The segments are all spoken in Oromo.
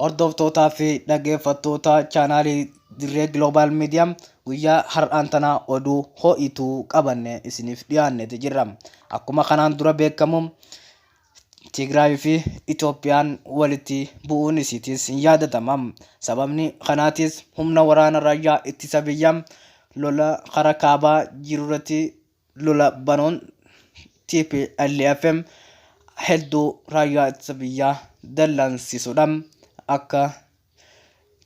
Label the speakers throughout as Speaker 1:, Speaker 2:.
Speaker 1: Hordoftootaa fi dhaggeeffattoota chaanaalii Dirree Global Media, guyyaa har'aan tanaa oduu ho'ituu qabanne isiniif dhiyaanneeti jirra. Akkuma kanaan dura beekamu, Tigraay fi Itoophiyaan walitti bu'uun isiitis hin yaadatama. Sababni kanaatis humna waraana raayyaa ittisa biyyaa lola kara kaabaa jirurratti lola banuun tplf hedduu raayyaa ittisa biyyaa dallansiisuudhaan akka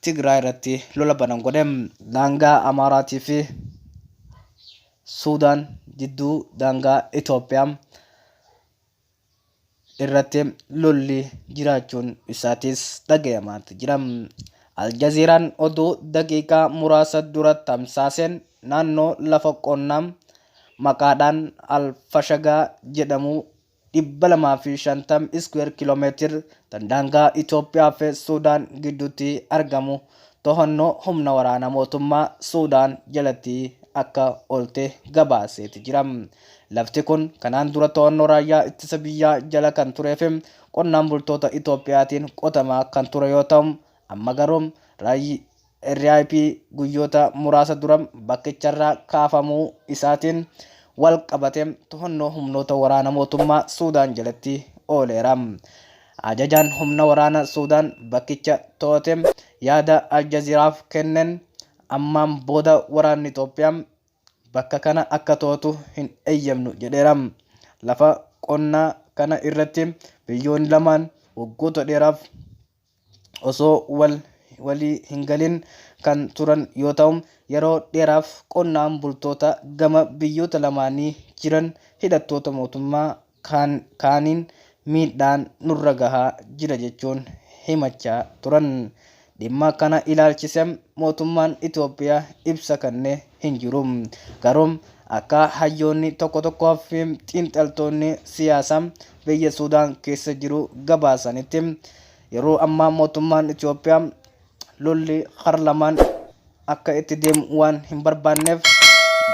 Speaker 1: Tigraay irratti lola banan godhe. Daangaa Amaaraatii fi Suudaan jidduu daangaa Itoophiyaa irratti lolli jiraachuun isaatis dhagayamaati jira. Aljaziiraan oduu daqiiqaa muraasa dura tamsaaseen naannoo lafa qonnaa maqaadhaan Al-Fashagaa jedhamu 250 iskuweer kiiloomeetir tan daangaa Itoophiyaa fi Suudaan gidduutti argamu tohannoo humna waraana mootummaa Suudaan jalatti akka oolte gabaaseeti jira. Lafti kun kanaan dura to'annoo raayyaa ittisa biyyaa jala kan turee fi qonnaan bultoota Itoophiyaatiin qotamaa kan ture yoo ta'u, amma garuu RIP guyyoota muraasa dura bakkicharraa kaafamuu isaatiin wal qabate to'annoo humnoota waraana mootummaa Suudaan jalatti ooleera. Ajajaan humna waraana Suudaan bakkicha to'ate yaada Aljazeeraaf kenneen, ammaan booda waraanni Itoophiyaa bakka kana akka to'atu hin eeyyamnu jedheera. Lafa qonnaa kana irratti biyyoonni lamaan waggoota dheeraaf osoo wal walii hin galin kan turan yoo ta'u, yeroo dheeraaf qonnaan bultoota gama biyyoota lamaanii jiran hidhattoota mootummaa kaaniin miidhaan nurra gahaa jira jechuun himachaa turan. Dhimma kana ilaalchise mootummaan Itoophiyaa ibsa kanne hin jiru. Garuu akka hayyoonni tokko tokkoo fi xiinxaltoonni siyaasaa biyya Suudaan keessa jiru gabaasanitti, yeroo ammaa mootummaan Itoophiyaa lolli kar lamaan akka itti deemu waan hin barbaanneef,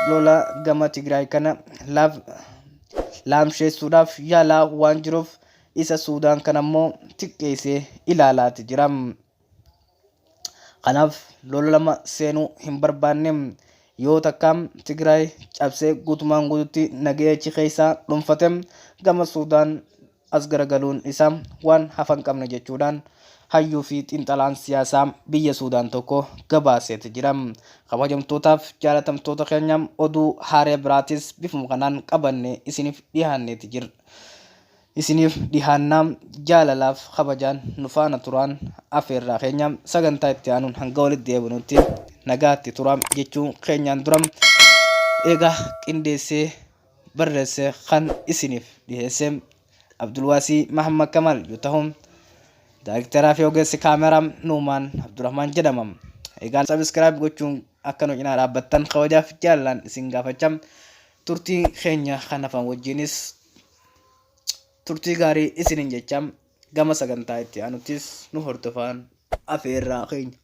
Speaker 1: lola gama Tigraay kana laamsheessuudhaaf yaalaa waan jiruuf, isa Suudaan kana immoo xiqqeessee ilaalaati jira. Kanaaf lola lama seenuu hin barbaanne. Yoo takka Tigraay cabsee guutumaan guututti nagaya achi keessaa dhuunfate, gama Suudaan as garagaluun isaa waan hafa hin qabne jechuudhaan hayyuu fi xiinxalaan siyaasaa biyya Suudaan tokko gabaaseeti jira. Kabajamtootaaf jaalatamtoota keenya, oduu haaree biraatis bifuma kanaan qabanne isiniif dhiyaanneeti jirra. Isiniif dhihaannaa, jaalalaaf kabajaan nu faana turaan afeerraa keenya. Sagantaa itti aanuun hanga walitti deebinutti nagaatti turaa jechuu keenyaan dura, egaa qindeessee barreesse kan isiniif dhiheesse Abdulwaasii Mahammad Kamal yoo ta'u, daayrektaraa fi ogeessi kaameraa Nuumaan Abdurrahmaan jedhama. Egaa subscribe gochuun akka nu cinaa dhaabbattan kabajaaf jaalalaan isin gaafachaa, turtii keenya kan hafan wajjinis turtii gaarii isinin jecha, gama sagantaa itti aanuttis nu hordofaan afeerraa keenya.